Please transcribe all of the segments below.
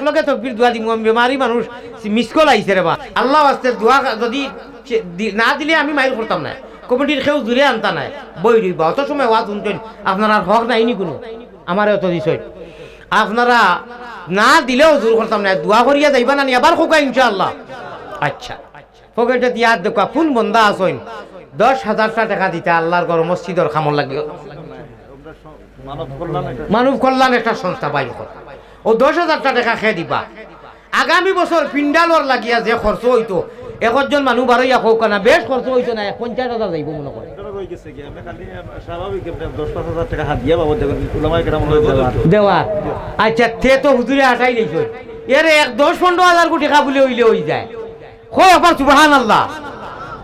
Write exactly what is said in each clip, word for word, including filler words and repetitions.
লগে তকবির দোয়া দিমু, আমি বেমারি মানুষ, মিস কল আইছে রে বা। আল্লাহ ওয়াস্তে দোয়া যদি সে দি-, না দিলে আমি মাইর করতাম না, কমিটির কেউ জুরে আনতা না, বই রইবা। অত সময় ওয়াজ শুনছেন, আপনারার হক নাই নি কুনু, আমারে অত দিছইন। আপনারা না দিলেও জোর করতাম না, দোয়া করিয়া যাইবা না নি, আবার খোকা ইনশাআল্লাহ। আচ্ছা, পকেটে দিয়া দেখবা কোন বন্দা আছইন, দশ হাজারটা টেকা দিতা আল্লাহর ঘর মসজিদর কামর লাগি। মানব কল্যাণ একটা সংস্থা বাইর কর। ও দশ হাজারটা টেকা কে দিবা? আগামী বছর পিন্ডালর লাগিয়া যে খরচ অইতো, একজন মানুষ বারইয়া কউক্কা না, বেশ খরচ অইতো না, পঞ্চাশ হাজার যাইবো মনো করে। দশ পাঁচ হাজার টেকা হাদিয়া বাবদ দেওয়ার। আচ্ছা, তে তো হুজুরে আটাই লইছইন। এরে এক দশ পনরো হাজার কোটি টেকা বুলে অইলে অই যায়। কও আবার সুবহানাল্লাহ।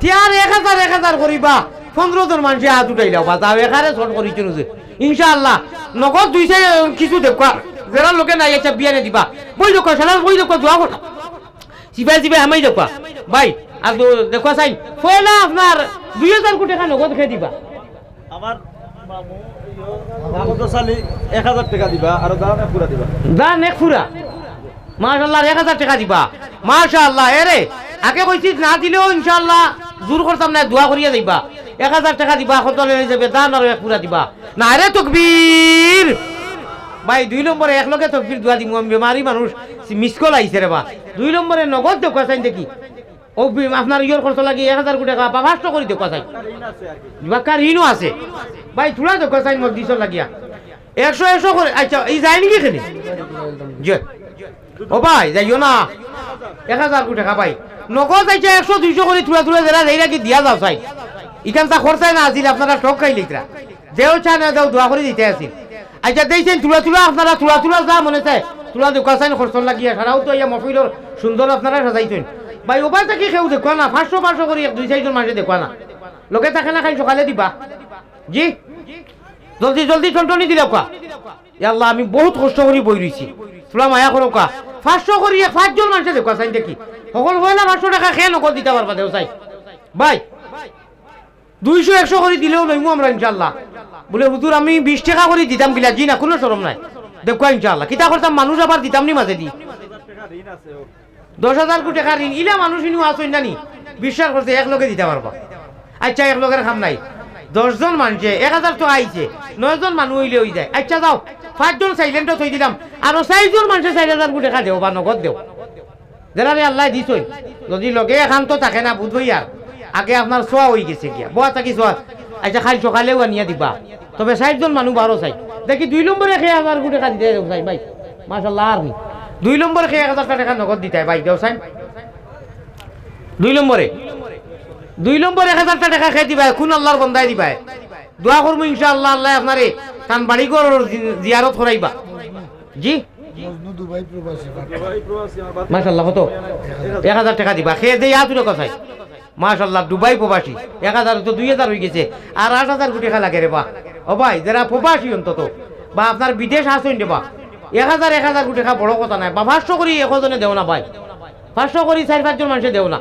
তে আর এক হাজার, এক হাজার করিবা, পনরো জন মানষে আত উঠাইলাও, বা যাও, একারে শর্ট করিছো নুজে। ইনশাআল্লাহ, নগদ দুই চাইর কিছু দেউক্কা, যেরা লগে নাই, আচ্ছা, বিয়ানে দিবা। বই দেউক্কা, সারা বই দেউক্কা, দোয়া কর। সিবাই সিবাই হামাই দেউক্কা। ভাই, আর দো-, দেউক্কা চাইন, পয়লা আপনার দুই হাজার কোটি টেকা নগদ কে দিবা। আমার মামু, ইয়ো, মোহাম্মদ আলী এক হাজার টেকা দিবা, আর দান এক পুরা দিবা। দান এক পুরা। মাশাআল্লাহ, এক হাজার টেকা দিবা। মাশাআল্লাহ, এরে, আগে কইছি না দিলেও ইনশাআল্লাহ জোর করতাম না, দোয়া করিয়া যাইবা। এক হাজার টেকা দিবা, কত অই যাইবো, দান আরো এক পুরা দিবা। নারে তকবীর। ভাই, দুই নম্বরে এক লগে তকবীর দোয়া দিমু, আমি বেমারি মানুষ, মিস কল আইছে রে বা। দুই নম্বরে নগদ দেউক্কা চাইন দেখি। ও বি-, আপনার ইয়র খরচ লাগি এক হাজার কোটি টেকা বা পাঁচশো করি দেউক্কা চাইন। বাক্কা ঋণও আছে। ভাই, থুড়া দেউক্কা চাইন মসজিদর লাগিয়া। একশো, একশো করি, আচ্ছা, ই যায় নাকি এখানে? জি। ও ভাই, যাইও না। এক হাজার কোটি টেকা ভাই। নগদ আইছে একশো, দুইশো করি থুড়া থুড়া যেরা যাইরা কি দিয়া যাও চাই। ইখান তা খরচায় না আছিল, আপনারা শখ খাই লিখরা। যেও চা না দেও, দোয়া করি দিতে আছিল। আচ্ছা, দেইছেন থুড়া থুড়া, আপনারা থুড়া থুড়া যা মনে চায়, থুড়া দেউক্কা চাইন খরচর লাগিয়া, সারাও তো ইয়া মহফিলর সুন্দর আপনারা সাজাইছেন। ভাই, ওবায় থাকি কেউ দেউক্কা না, পাঁচশো পাঁচশো করি এক দুই চাইরজন মানষে দেউক্কা না। লগে থাকে না, খাইল সকালে দিবা। জি? জলদি, জলদি, টনটনি দিলাউক্কা। ইয়া আল্লাহ, আমি বহুত কষ্ট করি বই রইছি। থুড়া মায়া করউক্কা। পাঁচশো করি এক পাঁচজন মানষে দেউক্কা চাইন দেখি। হকল পয়লা পাঁচশো টেকা কে নগদ দিতা পারবা দেও চাই। ভাই, দুইশো একশো করি দিলেও লইমু আমরা ইনশাআল্লাহ। বুলে, "হুজুর, আমি বিশ টেকা করি দিতাম কিলা?" জি না, কুনু শরম নাই। দেউক্কা ইনশাআল্লাহ। কিতা করতাম, মানুষ আবার দিতাম নি মাঝেদি। দশ হাজার কোটি টেকা ঋণ, ইলা মানুষ ইনু আছইন না নি? বিশ্বাস করছে, এক লগে দিতা পারবা। আচ্ছা, এক লগের কাম নাই। দশজন মানষে এক হাজার তো আইছে, নয়জন মানুষ অইলে অই যায়। আচ্ছা, যাও, পাঁচজন silent-ও থই দিলাম, আরো চাইরজন মানষে চাইর হাজার কোটি টেকা দেও বা নগদ দেও। যেরারে আল্লায় দিছইন, যদি লগে একান্ত থাকে না, বুঝবো ইয়ার, আগে আপনার সোয়া অই গেছে গিয়া, বওয়া থাকি সোয়া। আচ্ছা, খাইল সকালেও আনিয়া দিবা। তবে চাইরজন মানুষ বারো চাই। দেখি দুই নম্বরে কে হাজার কোটি টেকা দিতে দেও চাই ভাই। মাশাআল্লাহ, আর নি। দুই নম্বরে কে এক হাজারটা টেকা নগদ দিতায় ভাই, দেও চাই। দুই নম্বরে। দুই নম্বরে এক হাজারটা টেকা কে দিবায়? কুন আল্লাহর বন্দায় দিবায়? দোয়া করমু ইনশাআল্লাহ, আল্লায় আপনারে তান বাড়ি ঘরর জি-, জিয়ারত করাইবা। জি? মজনু দুবাই প্রবাসী পাঠান। মাশাআল্লাহ, কত? এক হাজার টেকা দিবা। কে দেইন আত উঠাউক্কা চাই। মাশাআল্লাহ, দুবাই প্রবাসী। এক হাজার তো দুই হাজার অই গেছে। আর আট হাজার কোটি টেকা লাগে রে বা। ও ভাই, যেরা প্রবাসী অন্তত, বা আপনার বিদেশ আছইন রে বা, এক হাজার, এক হাজার কোটি টেকা বড় কথা নায়। বা পাঁচশো করি একজনে দেও না ভাই। পাঁচশো করি চাইর পাঁচজন মানষে দেও না।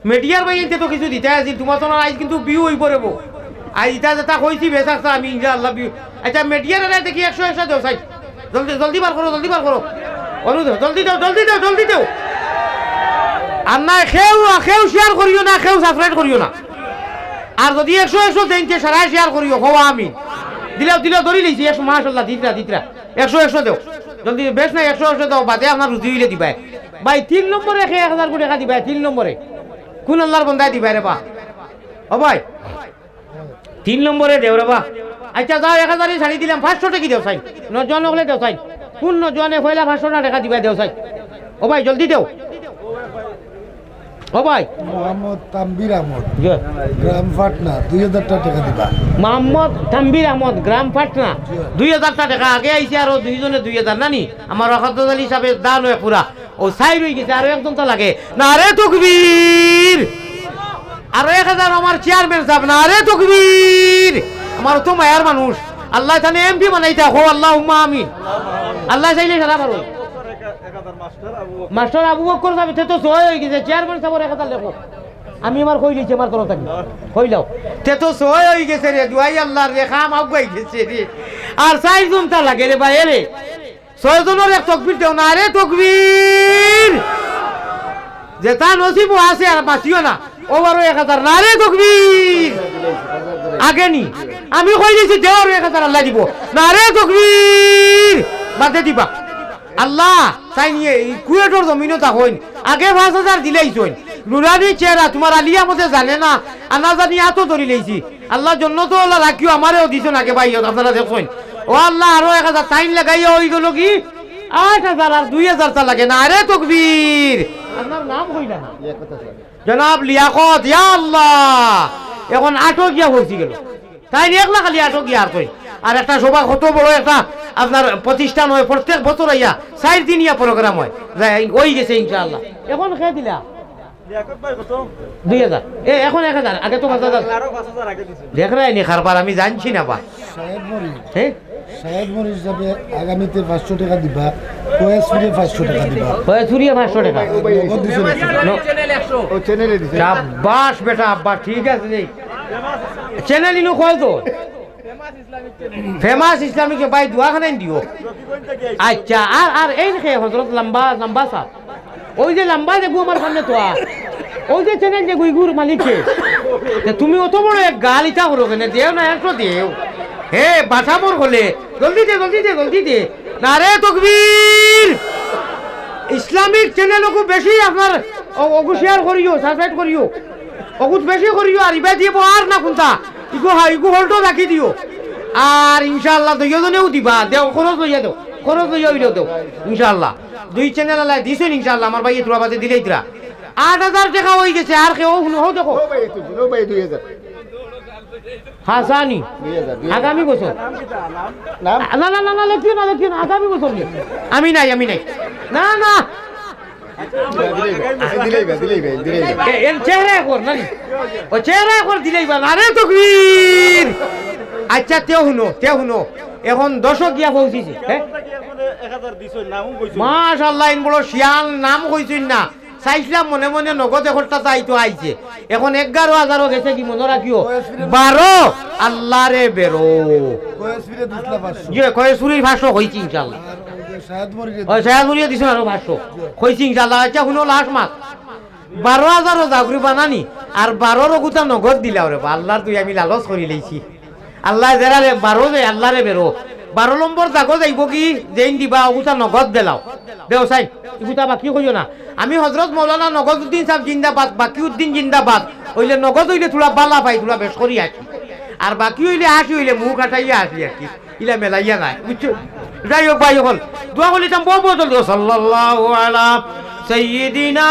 মিডিয়ার ভাইয়াইন্তে তো কিছু দিতায় আছিল, তুমার তো না আইজ কিন্তু view অইবো রে বা। আইজ ইতা যেতা কইছি বেশ আছে আমি ইনশাআল্লাহ view। আচ্ছা, মিডিয়ার এলাকায় দেখি একশো, একশো দেও চাই। জলদি, জলদি বার করো, জলদি বার করো। অনুরোধ, জলদি দেও, জলদি দেও, জলদি দেও। আর না, কেউ, কেউ share করিও না, কেউ subscribe করিও না। আর যদি একশো, একশো দেইন, তে সারায় share করিও, কও আমিন। দিলাও, দিলাও, ধরি লইছি, একশো, মাশাআল্লাহ, দিতরা, দিতরা। একশো, একশো দেও। জলদি, বেশ নাই, একশো, একশো দেও, বাদে আপনার রুজি অইলে দিবায়। ভাই, তিন নম্বরে কে এক হাজার কোটি টেকা দিবায়, তিন নম্বরে। কুন আল্লাহর বন্দায় দিবায় রে বা? ও ভাই, তিন নম্বরে দেও রে বা। আচ্ছা, যাও, এক হাজারই ছাড়ি দিলাম, পাঁচশো টেকা দেও চাই। নজন অকলে দেও চাই। কুন নজনে পয়লা পাঁচশো টেকা দিবায় দেও চাই। ও ভাই, জলদি দেও। ও ভাই। মোহাম্মদ তানভীর আহমদ, জি। গ্রাম পাটনা, দুই হাজারটা টেকা দিবা। মোহাম্মদ তানভীর আহমদ, গ্রাম পাটনা, জি। দুই হাজারটা টেকা। আগে আইছে আরো দুইজনে দুই হাজার, না নি? আমার ওয়াকাত আলী সাহেবের দান অয় পুরা। ও চাইর অই গেছে, আরো একজন তো লাগে। নারে তকবীর! আরো এক হাজার আমার চেয়ারম্যান সাহেব, নারে তকবীর! আমার তো মায়ার মানুষ। আল্লায় তানে এমপি বানাইতা, কও আল্লাহুম্মা আমিন। আল্লায় চাইলে সারা পারো। মাস্টার আবু বক্কর সাহেব, তে তো ছয় অই গেছে, চেয়ারম্যান সাহেবর এক হাজার লেখো। আমি আমার কই লইছি আমার তরফ থাকি। কইলাও। তে তো ছয় অই গেছে রে, দুয়াই আল্লাহর রে, কাম আগুয়াই গেছে রে। আর চাইরজন তা লাগে রে ভাই, এরে। ছয়জনর এক তকবীর দেও, নারে তকবীর। যেটা নসিব আছে আর বাঁচিও না, ও বারো এক হাজার, নারে তকবীর। আগে নি, আমি কই দিছি, দেও আরো এক হাজার, আল্লায় দিবো, নারে তকবীর। বাদে দিবা। আল্লাহ, তাইন ইয়ে, ই কুয়েটর জমিনো থাকইন, আগে পাঁচ হাজার দিলাইছইন। নুরানি চেহারা, তুমার আলিয়া মতে জানে না, আনা জানি আতো ধরি লইছি। আল্লাহ, জন্নতো আল্লাহ রাখিও, আমারেও দিছইন আগে ভাই, আপনারা দেখছইন। ও আল্লাহ, আরো এক হাজার, তাইন লাগাইয়া অইগেলো কি? আট হাজার আর দুই হাজার তা লাগে, নারে তকবীর। আপনার নাম কইলা না। জনাব লিয়াকত, ইয়া আল্লাহ, এখন আটো গিয়া পৌঁছি গেল। তাইন একলা খালি আটো গিয়া আর কই। আর একটা সভা কত বড় একটা আপনার প্রতিষ্ঠান অয়, প্রত্যেক বছর আইয়া চাইর দিনিয়া program অয়। যাই, অই গেছে ইনশাআল্লাহ। এখন কে দিলা? লিয়াকত ভাই কত? দুই হাজার। এ, এখন এক হাজার, আগে তো পাঁচ হাজার। আরো পাঁচ হাজার আগে দিছে। দেখরায়নি কারবার, আমি জানছি না বা। সাহেব মরিচ। হ্যাঁ? সাহেব মরিচ হিসাবে আগামীতে পাঁচশো টাকা দিবা, ফয়েজপুরে পাঁচশো টাকা দিবা। ফয়েজপুরে পাঁচশো টাকা। নগদ দিছে না। ও চ্যানেলে দিছে। সাব্বাস বেটা, আব্বা, ঠিক আছে রে। চ্যানেল ইনো কয় তো? ফেমাস ইসলামিক ভাই, দোয়া খানাইন দিও। আচ্ছা, আর, আর এইন কে হজরত লম্বা, লম্বা সাব। ওই যে লম্বা যেগু আমার সামনে তোয়া। ওই যে চ্যানেল যেগু, ইগুর মালিক কে? তে তুমি অত বড় এক গাল ইতা করো কেনে? দেও না, একশো দেও। হে, বাসা মোর হলে। জলদি দে, জলদি দে, জলদি দে। নারে তকবীর! ইসলামিক চ্যানেল অগু বেশি আপনার, অ-, অগু share করিও, subscribe করিও। অগুত বেশি করিও, আর ইবা দিয়ে আর না কুনটা? ইগু হা-, ইগু হলটো রাখি দিও। আর ইনশাআল্লাহ দুইজনেও দিবা, দেও, খরচ লইয়া দেও, খরচ লইয়া অইলেও দেও, ইনশাআল্লাহ। দুই চ্যানেল আলাই দিছইন ইনশাআল্লাহ, আমার ভাইয়ে তোরা বাদে দিলেই তোরা। আট হাজার টাকা অই গেছে, আর কেউ হুনো, হো দেখো। ও ভাই, একটু, ও ভাই, দুই হাজার। হাসানি। দুই হাজার, দুই হাজার। আগামী বছর। নাম? না, না, না, না, লেখিও না, লেখিও না, আগামী বছর নি। আমি নাই, আমি নাই। না, না। দিলেই বা, দিলেই বা, দিলেই বা। এ, এর চেহারা একবার, নানি? ও চেহারা একবার দিলেই বা, নারে তকবীর। আচ্ছা, তে হুনো, তে হুনো। এখন দশো গিয়া পৌঁছিছে, হ্যাঁ? মাশাআল্লাহ, ইন বড় শিয়ান, নাম কইছইন না। চাইছিলাম মনে মনে নগদ একটা চাইতো আইছে। এখন এগারো হাজারও গেছে কি মনো রাখিও। বারো, আল্লারে বেরো। কয়েসফিরে দিছলা পাঁচশো। জি, কয়েসফিরে পাঁচশো কইছি ইনশাআল্লাহ। আর ওই যে শাহেদ মরিরে ওই শাহেদ মরিরে দিছইন আরো পাঁচশো। কইছি ইনশাআল্লাহ। আচ্ছা, হুনো, লাস্ট মাত। বারো হাজারও যাউক রে বানানি, আর বারোর অগুতা নগদ দিলাও রে বা। আল্লার দুই আমি লালচ করি লইছি। আল্লায় যেরারে বারো দেয়, আল্লারে বেরো। বারো নম্বর জাগো যাইবো কি, যেইন দিবা, অগুতা নগদ দিলাও। দেও চাই, ইগুতা বাকি কইও না। আমি হজরত মৌলানা নগদউদ্দিন সাব জিন্দাবাদ, বাকিউদ্দিন জিন্দাবাদ। অইলে নগদ অইলে থুড়া বালা পাই, থুড়া বেশ করি আসি। আর বাকি অইলে আসি, অইলে মুখ আটাইয়া আসি আর কি। ইলা মেলাইয়া নাই, বুঝছো? যাই হোক ভাই, অকল দোয়া করিতাম, বহু বহু জলদি। সাল্লাল্লাহু আলা সাইয়্যিদিনা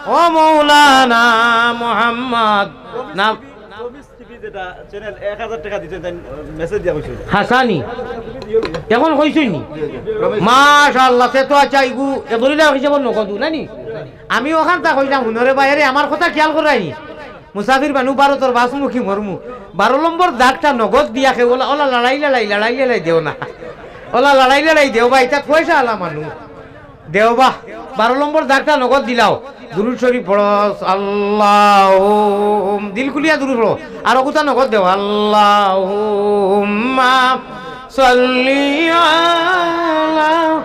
ও মৌলানা মুহাম্মদ। নাম টিভি যেটা চ্যানেল এক হাজার টাকা দিছেন, তাই মেসেজ দিয়া কইছেন। হাসানি। এখন কইছইন নি? মাশাআল্লাহ, সে তো আচ্ছা, ইগু এদরিলা হিসাবে নগদু, না নি? আমি ওখান তা কইলাম, হুনরে ভাই, আরে আমার কথা খেয়াল করায়নি। মুসাফির মানু ভারতর বাসমুখী মরমু। বারো নম্বর দাগটা নগদ দিয়া খে, ওলা, ওলা লড়াই লড়াই, লড়াই লড়াই দেও না। ওলা লড়াই লড়াই দেও ভাই, ইতা পয়সা আলা মানু। দেও বা, বারো নম্বর দাগটা নগদ দিলাও। দুরুদ শরীফ পড়ো, আল্লাহুম-, দিল খুলিয়া দুরুদ পড়ো। আর অগুতা নগদ দেও, আল্লাহুম্মা সাল্লি আলা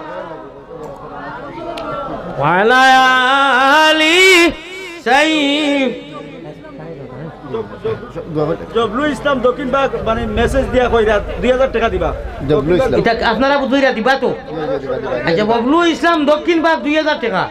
ওয়া আলা আলি সাইয়্যিদ- জবলু ইসলাম দক্ষিণ বাগ মানে মেসেজ দিয়া কইরা দুই হাজার টাকা দিবা। জবলু ইসলাম। ইটা আপনারা বুঝইরা দিবা তো? দিবা, দিবা, দিবা। আচ্ছা, ববলু ইসলাম দক্ষিণ বাগ দুই হাজার টাকা।